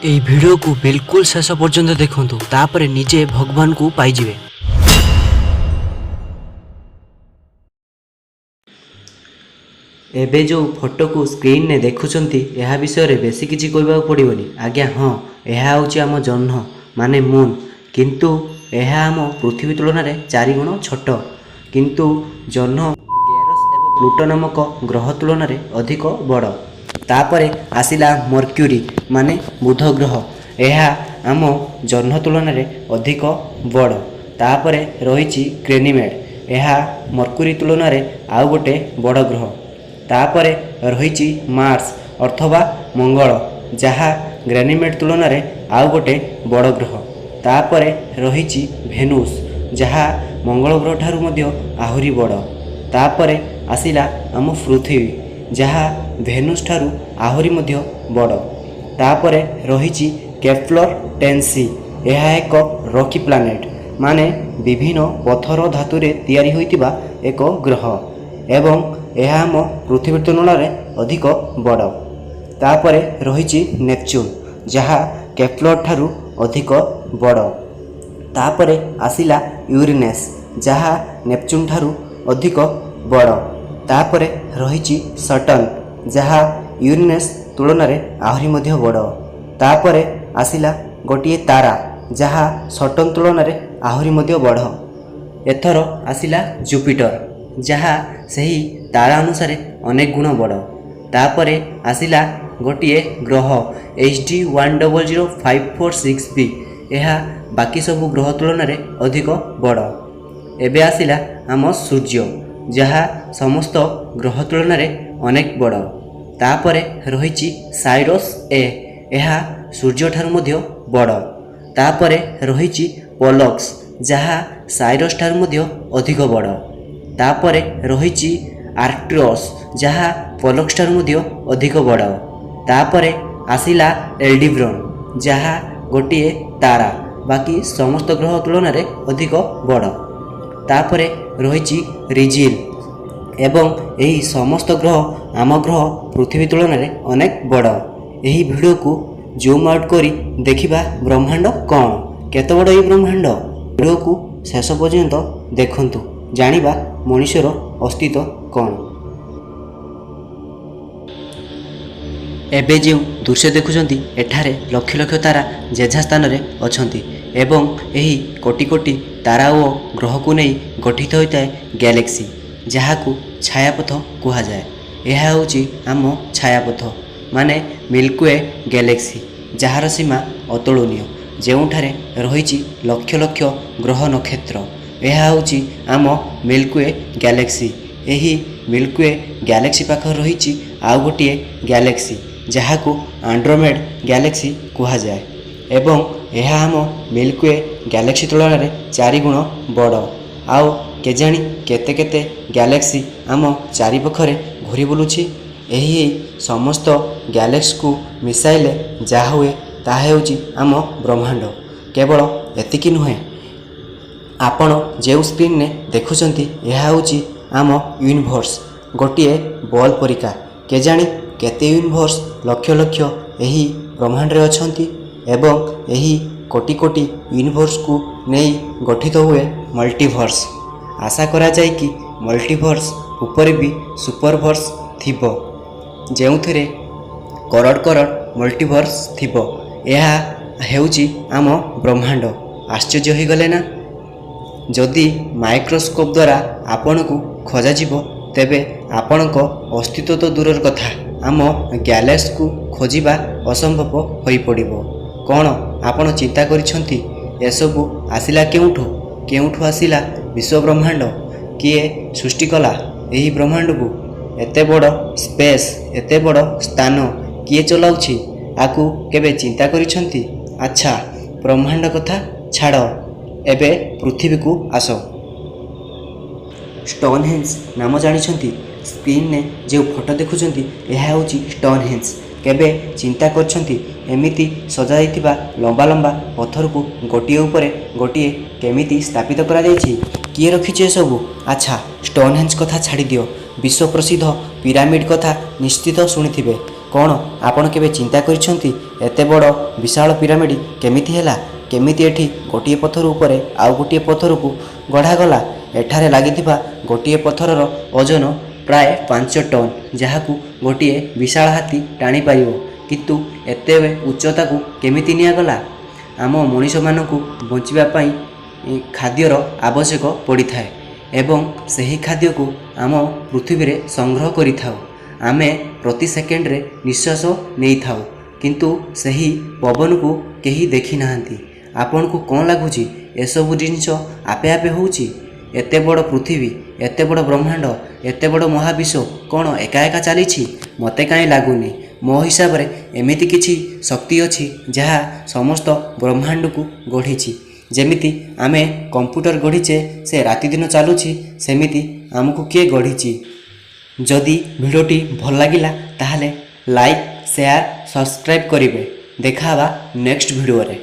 ଏଇ ଭିଡ଼ିଓକୁ ବିଲକୁଲ ଶେଷ ପର୍ଯ୍ୟନ୍ତ ଦେଖନ୍ତୁ, ତାପରେ ନିଜେ ଭଗବାନଙ୍କୁ ପାଇଯିବେ। ଏବେ ଯେଉଁ ଫଟୋକୁ ସ୍କ୍ରିନରେ ଦେଖୁଛନ୍ତି, ଏହା ବିଷୟରେ ବେଶୀ କିଛି କହିବାକୁ ପଡ଼ିବନି ଆଜ୍ଞା। ହଁ, ଏହା ହେଉଛି ଆମ ଜହ୍ନ ମାନେ ମୁନ୍। କିନ୍ତୁ ଏହା ଆମ ପୃଥିବୀ ତୁଳନାରେ 4 ଗୁଣ ଛୋଟ। କିନ୍ତୁ ଜହ୍ନ ଗେରସ୍ ଏବଂ ପ୍ଲୁଟୋ ନାମକ ଗ୍ରହ ତୁଳନାରେ ଅଧିକ ବଡ଼। ତାପରେ ଆସିଲା ମର୍କ୍ୟୁରୀ ମାନେ ବୁଧ ଗ୍ରହ। ଏହା ଆମ ଜହ୍ନ ତୁଳନାରେ ଅଧିକ ବଡ଼। ତାପରେ ରହିଛି ଗ୍ରେନିମେଡ୍। ଏହା ମର୍କ୍ୟୁରୀ ତୁଳନାରେ ଆଉ ଗୋଟେ ବଡ଼ ଗ୍ରହ। ତାପରେ ରହିଛି ମାର୍ସ ଅଥବା ମଙ୍ଗଳ, ଯାହା ଗ୍ରେନିମେଡ୍ ତୁଳନାରେ ଆଉ ଗୋଟେ ବଡ଼ ଗ୍ରହ। ତାପରେ ରହିଛି ଭେନୁସ୍, ଯାହା ମଙ୍ଗଳ ଗ୍ରହ ଠାରୁ ମଧ୍ୟ ଆହୁରି ବଡ଼। ତାପରେ ଆସିଲା ଆମ ପୃଥିବୀ, ଯାହା ଭେନୁସ୍ ଠାରୁ ଆହୁରି ମଧ୍ୟ ବଡ଼। ତାପରେ ରହିଛି କେପ୍ଲର 10ସି। ଏହା ଏକ ରକି ପ୍ଲାନେଟ୍, ମାନେ ବିଭିନ୍ନ ପଥର ଧାତୁରେ ତିଆରି ହୋଇଥିବା ଏକ ଗ୍ରହ ଏବଂ ଏହା ଆମ ପୃଥିବୀ ତୁଳନାରେ ଅଧିକ ବଡ଼। ତାପରେ ରହିଛି ନେପଚୁନ୍, ଯାହା କେପ୍ଲର ଠାରୁ ଅଧିକ ବଡ଼। ତାପରେ ଆସିଲା ୟୁରେନସ୍, ଯାହା ନେପଚୁନ୍ ଠାରୁ ଅଧିକ ବଡ଼। ତାପରେ ରହିଛି ସଟର୍ନ, ଯାହା ୟୁରେନସ୍ ତୁଳନାରେ ଆହୁରି ମଧ୍ୟ ବଡ଼। ତାପରେ ଆସିଲା ଗୋଟିଏ ତାରା, ଯାହା ସଟର୍ନ ତୁଳନାରେ ଆହୁରି ମଧ୍ୟ ବଡ଼। ଏଥର ଆସିଲା ଜୁପିଟର, ଯାହା ସେହି ତାରା ଅନୁସାରେ ଅନେକ ଗୁଣ ବଡ଼। ତାପରେ ଆସିଲା ଗୋଟିଏ ଗ୍ରହ, HD 100546 b। ଏହା ବାକି ସବୁ ଗ୍ରହ ତୁଳନାରେ ଅଧିକ ବଡ଼। ଏବେ ଆସିଲା ଆମ ସୂର୍ଯ୍ୟ, ଯାହା ସମସ୍ତ ଗ୍ରହ ତୁଳନାରେ ଅନେକ ବଡ଼। ତାପରେ ରହିଛି ସାଇରସ୍ ଏ। ଏହା ସୂର୍ଯ୍ୟଠାରୁ ମଧ୍ୟ ବଡ଼। ତାପରେ ରହିଛି ପୋଲକ୍ସ, ଯାହା ସାଇରସ୍ ଠାରୁ ମଧ୍ୟ ଅଧିକ ବଡ଼। ତାପରେ ରହିଛି ଆର୍କଟୁରସ୍, ଯାହା ପୋଲକ୍ସ ଠାରୁ ମଧ୍ୟ ଅଧିକ ବଡ଼। ତାପରେ ଆସିଲା ଏଲ୍ଡିବ୍ରନ୍, ଯାହା ଗୋଟିଏ ତାରା, ବାକି ସମସ୍ତ ଗ୍ରହ ତୁଳନାରେ ଅଧିକ ବଡ଼। ତାପରେ ରହିଛି ରିଜିଲ୍ ଏବଂ ଏହି ସମସ୍ତ ଗ୍ରହ ଆମ ଗ୍ରହ ପୃଥିବୀ ତୁଳନାରେ ଅନେକ ବଡ଼। ଏହି ଭିଡ଼ିଓକୁ ଜୁମ୍ ଆଉଟ୍ କରି ଦେଖିବା ବ୍ରହ୍ମାଣ୍ଡ କ'ଣ, କେତେ ବଡ଼ ଏହି ବ୍ରହ୍ମାଣ୍ଡ। ଭିଡ଼ିଓକୁ ଶେଷ ପର୍ଯ୍ୟନ୍ତ ଦେଖନ୍ତୁ, ଜାଣିବା ମଣିଷର ଅସ୍ତିତ୍ୱ କ'ଣ। ଏବେ ଯେଉଁ ଦୃଶ୍ୟ ଦେଖୁଛନ୍ତି, ଏଠାରେ ଲକ୍ଷ ଲକ୍ଷ ତାରା ଯେଝା ସ୍ଥାନରେ ଅଛନ୍ତି ଏବଂ ଏହି କୋଟି କୋଟି ତାରା ଓ ଗ୍ରହକୁ ନେଇ ଗଠିତ ହୋଇଥାଏ ଗ୍ୟାଲେକ୍ସି, ଯାହାକୁ ଛାୟାପଥ କୁହାଯାଏ। ଏହା ହେଉଛି ଆମ ଛାୟାପଥ ମାନେ ମିଲ୍କୱେ ଗ୍ୟାଲେକ୍ସି, ଯାହାର ସୀମା ଅତୁଳନୀୟ, ଯେଉଁଠାରେ ରହିଛି ଲକ୍ଷ ଲକ୍ଷ ଗ୍ରହ ନକ୍ଷତ୍ର। ଏହା ହେଉଛି ଆମ ମିଲ୍କୱେ ଗ୍ୟାଲେକ୍ସି। ଏହି ମିଲ୍କୱେ ଗ୍ୟାଲେକ୍ସି ପାଖରେ ରହିଛି ଆଉ ଗୋଟିଏ ଗ୍ୟାଲେକ୍ସି, ଯାହାକୁ ଆଣ୍ଡ୍ରୋମେଡ୍ ଗ୍ୟାଲେକ୍ସି କୁହାଯାଏ ଏବଂ ଏହା ଆମ ମିଲ୍କୱେ ଗ୍ୟାଲେକ୍ସି ତୁଳନାରେ 4 ଗୁଣ ବଡ଼। ଆଉ କେଜାଣି କେତେ କେତେ ଗ୍ୟାଲେକ୍ସି ଆମ ଚାରିପାଖରେ ଘୁରି ବୁଲୁଛି। ଏହି ସମସ୍ତ ଗ୍ୟାଲେକ୍ସିକୁ ମିଶାଇଲେ ଯାହା ହୁଏ, ତାହା ହେଉଛି ଆମ ବ୍ରହ୍ମାଣ୍ଡ। କେବଳ ଏତିକି ନୁହେଁ, ଆପଣ ଯେଉଁ ସ୍କ୍ରିନରେ ଦେଖୁଛନ୍ତି, ଏହା ହେଉଛି ଆମ ୟୁନିଭର୍ସ, ଗୋଟିଏ ବଲ୍ ପରିକା। କେଜାଣି କେତେ ୟୁନିଭର୍ସ ଲକ୍ଷ ଲକ୍ଷ ଏହି ବ୍ରହ୍ମାଣ୍ଡରେ ଅଛନ୍ତି ଏବଂ ଏହି କୋଟି କୋଟି ୟୁନିଭର୍ସକୁ ନେଇ ଗଠିତ ହୁଏ ମଲ୍ଟିଭର୍ସ। ଆଶା କରାଯାଏ କି ମଲ୍ଟିଭର୍ସ ଉପରେ ବି ସୁପରଭର୍ସ ଥିବ, ଯେଉଁଥିରେ କରୋଡ଼ କରୋଡ଼ ମଲ୍ଟିଭର୍ସ ଥିବ। ଏହା ହେଉଛି ଆମ ବ୍ରହ୍ମାଣ୍ଡ। ଆଶ୍ଚର୍ଯ୍ୟ ହୋଇଗଲେ ନା? ଯଦି ମାଇକ୍ରୋସ୍କୋପ୍ ଦ୍ୱାରା ଆପଣଙ୍କୁ ଖୋଜାଯିବ, ତେବେ ଆପଣଙ୍କ ଅସ୍ତିତ୍ୱ ତ ଦୂରର କଥା, ଆମ ଗ୍ୟାଲେକ୍ସିକୁ ଖୋଜିବା ଅସମ୍ଭବ ହୋଇପଡ଼ିବ। କ'ଣ ଆପଣ ଚିନ୍ତା କରିଛନ୍ତି, ଏସବୁ ଆସିଲା କେଉଁଠୁ? କେଉଁଠୁ ଆସିଲା ବିଶ୍ୱ ବ୍ରହ୍ମାଣ୍ଡ? କିଏ ସୃଷ୍ଟି କଲା ଏହି ବ୍ରହ୍ମାଣ୍ଡକୁ? ଏତେ ବଡ଼ ସ୍ପେସ୍, ଏତେ ବଡ଼ ସ୍ଥାନ କିଏ ଚଲାଉଛି? ଆକୁ କେବେ ଚିନ୍ତା କରିଛନ୍ତି? ଆଚ୍ଛା, ବ୍ରହ୍ମାଣ୍ଡ କଥା ଛାଡ଼, ଏବେ ପୃଥିବୀକୁ ଆସ। ଷ୍ଟୋନହେଞ୍ଜ ନାମ ଜାଣିଛନ୍ତି? ସ୍କ୍ରିନରେ ଯେଉଁ ଫଟୋ ଦେଖୁଛନ୍ତି, ଏହା ହେଉଛି ଷ୍ଟୋନହେଞ୍ଜ। କେବେ ଚିନ୍ତା କରିଛନ୍ତି, ଏମିତି ସଜାଯାଇଥିବା ଲମ୍ବା ଲମ୍ବା ପଥରକୁ ଗୋଟିଏ ଉପରେ ଗୋଟିଏ କେମିତି ସ୍ଥାପିତ କରାଯାଇଛି? କିଏ ରଖିଛି ଏସବୁ? ଆଚ୍ଛା, ଷ୍ଟୋନହେଞ୍ଜ କଥା ଛାଡ଼ିଦିଅ। ବିଶ୍ୱ ପ୍ରସିଦ୍ଧ ପିରାମିଡ଼ କଥା ନିଶ୍ଚିତ ଶୁଣିଥିବେ। କ'ଣ ଆପଣ କେବେ ଚିନ୍ତା କରିଛନ୍ତି, ଏତେ ବଡ଼ ବିଶାଳ ପିରାମିଡ଼ କେମିତି ହେଲା? କେମିତି ଏଠି ଗୋଟିଏ ପଥର ଉପରେ ଆଉ ଗୋଟିଏ ପଥରକୁ ଗଢ଼ାଗଲା? ଏଠାରେ ଲାଗିଥିବା ଗୋଟିଏ ପଥରର ଓଜନ ପ୍ରାୟ 5 ଟନ୍, ଯାହାକୁ ଗୋଟିଏ ବିଶାଳ ହାତୀ ଟାଣିପାରିବ। କିନ୍ତୁ ଏତେ ଉଚ୍ଚତାକୁ କେମିତି ନିଆଗଲା? ଆମ ମଣିଷମାନଙ୍କୁ ବଞ୍ଚିବା ପାଇଁ ଖାଦ୍ୟର ଆବଶ୍ୟକ ପଡ଼ିଥାଏ ଏବଂ ସେହି ଖାଦ୍ୟକୁ ଆମ ପୃଥିବୀରେ ସଂଗ୍ରହ କରିଥାଉ। ଆମେ ପ୍ରତି ସେକେଣ୍ଡରେ ନିଶ୍ୱାସ ନେଇଥାଉ, କିନ୍ତୁ ସେହି ପବନକୁ କେହି ଦେଖିନାହାନ୍ତି। ଆପଣଙ୍କୁ କ'ଣ ଲାଗୁଛି, ଏସବୁ ଜିନିଷ ଆପେ ଆପେ ହେଉଛି? ଏତେ ବଡ଼ ପୃଥିବୀ, ଏତେ ବଡ଼ ବ୍ରହ୍ମାଣ୍ଡ, ଏତେ ବଡ଼ ମହାବିଶ୍ୱ କ'ଣ ଏକା ଏକା ଚାଲିଛି? ମୋତେ କାହିଁ ଲାଗୁନି। ମୋ ହିସାବରେ ଏମିତି କିଛି ଶକ୍ତି ଅଛି ଯାହା ସମସ୍ତ ବ୍ରହ୍ମାଣ୍ଡକୁ ଗଢ଼ିଛି। ଯେମିତି ଆମେ କମ୍ପ୍ୟୁଟର ଗଢ଼ିଛେ, ସେ ରାତିଦିନ ଚାଲୁଛି, ସେମିତି ଆମକୁ କିଏ ଗଢ଼ିଛି। ଯଦି ଭିଡ଼ିଓଟି ଭଲ ଲାଗିଲା, ତାହେଲେ ଲାଇକ୍, ସେୟାର, ସବସ୍କ୍ରାଇବ୍ କରିବେ। ଦେଖା ହେବା ନେକ୍ସଟ ଭିଡ଼ିଓରେ।